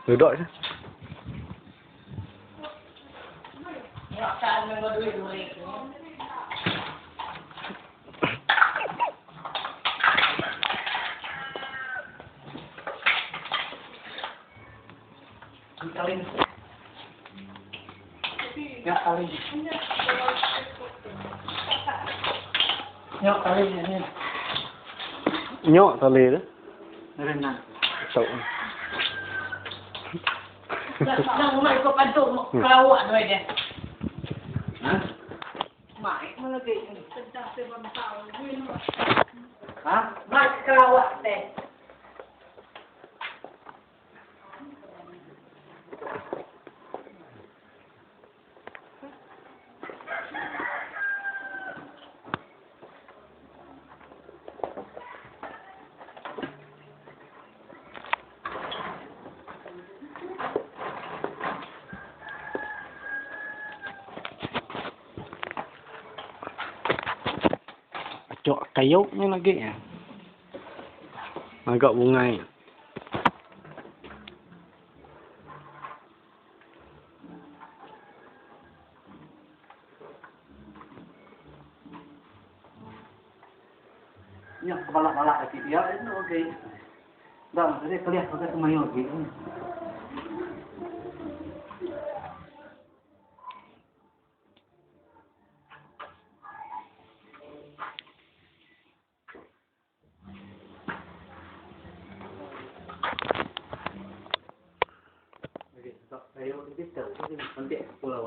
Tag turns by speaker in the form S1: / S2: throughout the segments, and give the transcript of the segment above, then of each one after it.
S1: Duduk je. Nyok tali tu. Tok. Acok kayu nya lagi ya. Ngaga bungai.
S2: Nya kebalak-balak agi dia inu agi. Enda tadi kelih pakai kemayuh agi.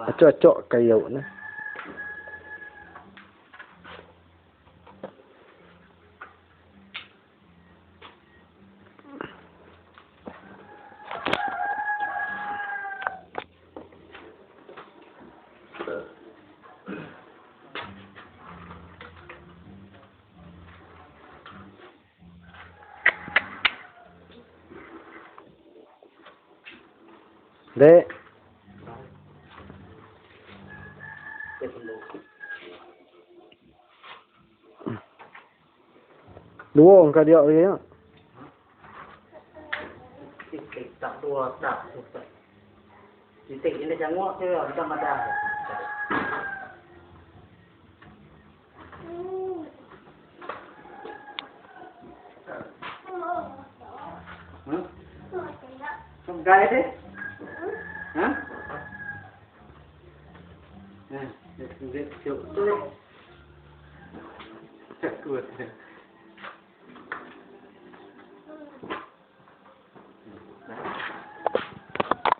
S1: Acok-acok kayu ni. Dek. Dua orang dia lagi ya.
S2: Tak dua tak. Titik ini jangok tu kita madah. Hmm? Sungkai deh. Hah? Eh, dia tu. Takut.